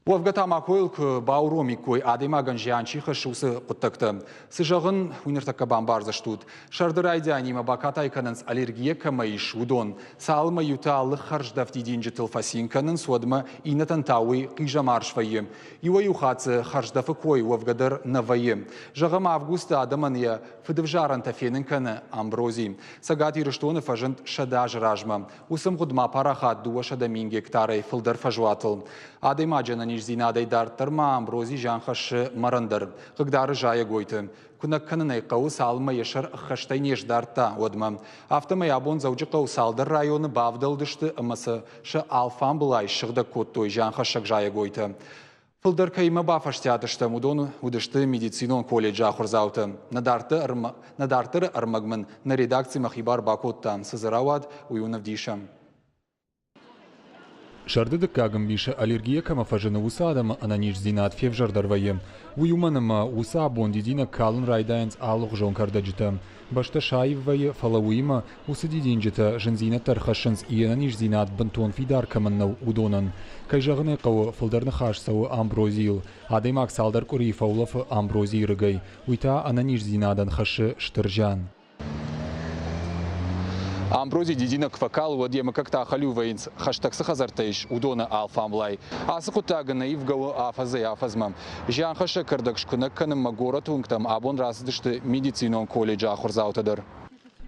Уӕвгӕ тамакойыл куы бауромиккой, адӕймагӕн зиан чи хӕссы, уыцы хъуыддӕгтӕ. Цы зӕгъын, уый ныртӕккӕ бамбардзыстут. Сӕрды райдианимӕ бакатай кӕнынц, аллергийӕ кӕмӕ ис, уыдон. Цалынмӕ иутӕ алы хӕрздӕф дидинджытыл фӕцин кӕнынц, уӕдмӕ иннӕтӕн та уый хъизӕмар свӕййы. Иуӕй-иу хатт дзы хӕрздӕфы кой уӕвгӕ дӕр нӕ вӕййы. Зӕгъӕм, августы адӕмӕн йӕ фыдывзарӕнтӕ фенын кӕны амбрози. Цӕгат Ирыстоны фӕзынд 100 азы размӕ. Уыцы мгъуыдмӕ парахат 200 000 гектарӕй фылдӕр фӕзуатыл. Адӕймаджы ӕнӕниздзинадӕй дарддӕр ма амбрози зиан хӕссы мӕрӕн дӕр, хъыгдары зайӕгойты. Куынӕг кӕнын ӕй хъӕуы, цалынмӕ йӕ сӕр ӕххӕстӕй не сдардта, уӕдмӕ. Афтӕмӕй абон Дзӕуджыхъӕуы цалдӕр районы бавдӕлдысты ӕмӕ сӕ сӕ алфамбылай ссыгъдӕг кодтой зианхӕссӕг зайӕгойтӕ. Фылдӕр кӕимӕ бафӕстиат стӕм, уыдон уыдысты медицинон колледжы ахуырдзаутӕ. Нӕ дарддӕры ӕрмӕг мын нӕ редакцимӕ хибар бакодта. Цы дзы рауад, уый уын ӕвдисӕм. Сӕрды дыккаг ӕмбисы аллергийӕ кӕмӕ фӕзыны, уыцы адӕмы ӕнӕниздзинад февзӕрдӕр вӕййы. Уый уымӕн ӕмӕ уыцы абон дидинӕг калын райдайынц алыгъуызон кӕрдӕджытӕ. Бӕстӕ саив вӕййы, фӕлӕ уыимӕ уыцы дидинджытӕ зындзинӕдтӕ ӕрхӕссынц, йе нӕниздзинад бынтон фидар кӕмӕн нӕу, уыдонӕн. Кӕй зӕгъын ӕй хъӕуы, фылдӕр ныхас цӕуы амброзийыл. Адӕймаг цалдӕр къуырийы фӕулӕфы амброзийы рыгӕй, уый та ӕнӕниздзинадӕн хӕссы стыр зиан. Амбрози дидинӕг куы фӕкалы, уӕд йӕ мыггӕгтӕ ахӕлиу вӕййынц, хӕстӕг цы хӕдзӕрттӕ ис, уыдоны алфамблай. Ацы хъуыддаг ын ивгӕ у афӕдзӕй-афӕдзмӕ. Зианхӕссӕг кӕрдӕг скуынӕг кӕнынмӕ горӕты уынгтӕм абон рацыдысты медицинон колледжы ахуырдзаутӕ дӕр.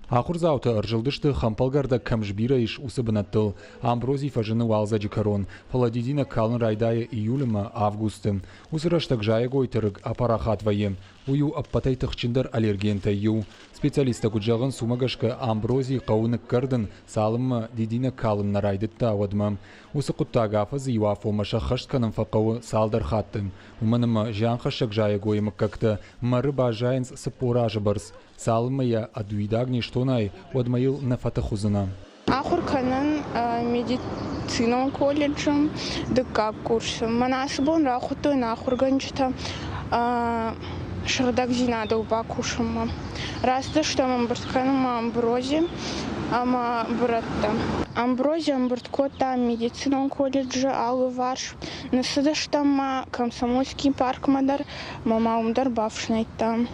Ахуырдзаутӕ ӕрзылдысты, хӕмпӕлгӕрдӕг кӕм сбирӕ ис, уыцы бынӕттыл. Амбрози фӕзыны уалдзӕджы кӕрон, фӕлӕ дидинӕг калын райдайы июлы ӕмӕ августы. Уыцы рӕстӕг зайӕгойты рыг апарахат вӕййы. Уый у ӕппӕтӕй тыхджындӕр аллергентӕй иу. Специалисттӕ куыд зӕгъынц, уымӕ гӕсгӕ амбрози хъӕуы ныккӕрдын, цалынмӕ дидинӕг калын нӕ райдыдта, уӕдмӕ. Уыцы хъуыддаг афӕдзы иу афонмӕ сӕххӕст кӕнын фӕхъӕуы цалдӕр хатты. Уымӕн ӕмӕ зианхӕссӕг зайӕгойы мыггӕгтӕ мӕры баззайынц 40 азы бӕрц. Цалынмӕ йӕ ӕдуидаг не стонай, уӕдмӕ йыл нӕ фӕтых уыдзынӕ. Ахуыр кӕнын медицинон колледжы дыккаг курсы. Мӕн ацы бон рахуыдтой нӕ ахуыргӕнджытӕ сыгъдӕгдзинадыл бакусынмӕ. Рацыдыстӕм ӕмбырд кӕнынмӕ амбрози ӕмӕ бырӕттӕ. Амбрози ӕмбырд кодта медицинон колледжы алыварс. Ныццыдыстӕм ма Комсомольский паркмӕ дӕр ӕмӕ ма уым дӕр бафснайдтам.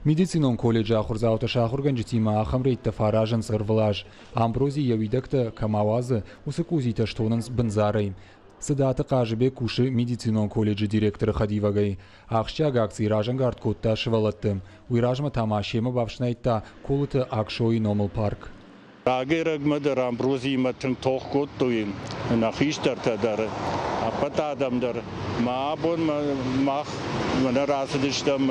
Медицинон колледжы ахуырдзаутӕ сӕ ахуыргӕнджытимӕ ахӕм рейдтӕ фӕаразынц ӕрвылаз. Амбрози йӕ уидӕгтӕ кӕм ауадзы, уыцы къудзитӕ стонынц бындзарӕй. Цыдаты Хъазыбег кусы медицинон колледжы директоры хӕдивӕгӕй. Ахсджиаг акци разӕнгард кодта сывӕллӕтты. Уый размӕ та ма семӕ бафснайдта Колыты Аксойы номыл парк. Рагӕй-рӕгмӕ дӕр амброзиимӕ тынг тох кодтой нӕ хистӕртӕ дӕр, ӕппӕт адӕм дӕр. Мӕ абон мах мӕнӕ рацыдыстӕм,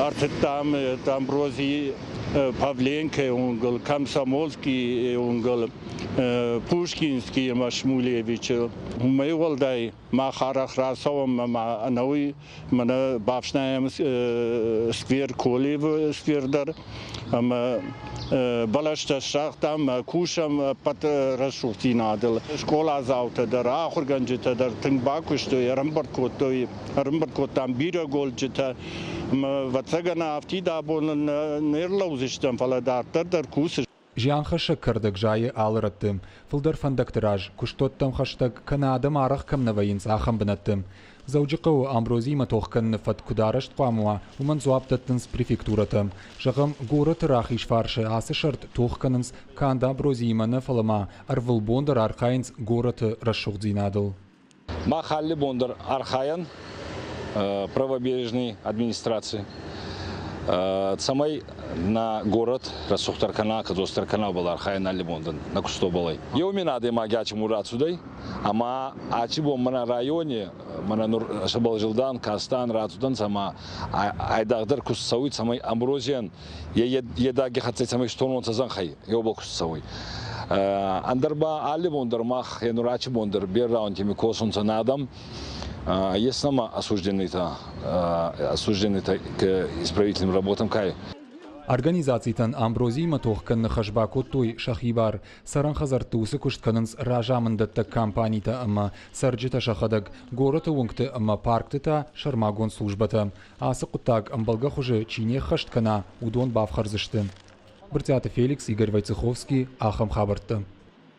ӕртыдтам амбрози Павленкойы уынгыл, Комсомольскийы уынгыл, Пушкинский ӕмӕ Шмулевичы. Уымӕй уӕлдай мах арӕх рацӕуӕм ӕмӕ ӕнӕуый мӕнӕ бафснайӕм сквер Колевы сквер дӕр ӕмӕ бӕлӕстӕ сагътам, кусӕм ӕппӕт рӕсугъддзинадыл. Скъоладзаутӕ дӕр, ахуыргӕнджытӕ дӕр тынг бакуыстой, ӕрӕмбырд кодтой, ӕрӕмбырд кодтам бирӕ голджытӕ. Ӕмӕ, ӕвӕццӕгӕн, афтид абон не рлӕудзыстӕм, фӕлӕ дарддӕр дӕр кусы. Зианхӕссӕг кӕрдӕг зайы алы рӕтты. Фылдӕр фӕндӕгты раз, куыстуӕттӕм хӕстӕг, кӕнӕ адӕм арӕх кӕм нӕ вӕййынц, ахӕм бынӕтты. Дзӕуджыхъӕуы амброзиимӕ тох кӕныны фӕтк куыд арӕзт хъуамӕ уа, уымӕн дзуапп дӕттынц префектурӕтӕ. Зӕгъӕм, горӕты рахиз фарсы ацы сӕрд тох кӕнынц канд амброзиимӕ нӕ, фӕлӕ ма ӕрвылбон дӕр архайынц горӕты рӕсугъддзинадыл. Мах алы бон дӕр архайӕн правобережный администраци, цӕмӕй нӕ город рӕсугъддӕр кӕна, кӕдзосдӕр кӕна, уобӕл архайӕн алли бон дӕр нӕ кустобӕлӕй. Еу мин адӕймаги ачи рацудӕй, ӕма ачи бон мӕнӕ райони, мӕнӕ нур сӕбӕл зилдан, кастан, рацудӕнцӕ ӕма айдагъдӕр куст цӕуй, цӕмӕй амброзийӕн едаги хӕццӕ цӕмӕй стононцӕ зӕнхӕй, еубӕл куст цӕуй. Ӕндӕр ба алли бон дӕр мах енурачи бон дӕр берӕ рауӕнтими косунцӕ нӕ адӕм. Есть нама осужденные-то, осужденные-то к исправительным работам кай. Организацитӕн амброзиимӕ тох кӕныны хӕс бакодтой сӕхи бар. Цӕрӕн хӕдзӕртты уыцы куыст кӕнынц разамынддӕттӕг компанитӕ ӕмӕ цӕрджытӕ сӕхӕдӕг, горӕты уынгты ӕмӕ паркты та сӕрмагонд службӕтӕ. Ацы хъуыддаг ӕмбӕлгӕ хуызы чи не ххӕст кӕна, уыдон бафхӕрдзысты. Брытъиаты Феликс, Игорь Войцеховский, ахӕм хабӕрттӕ.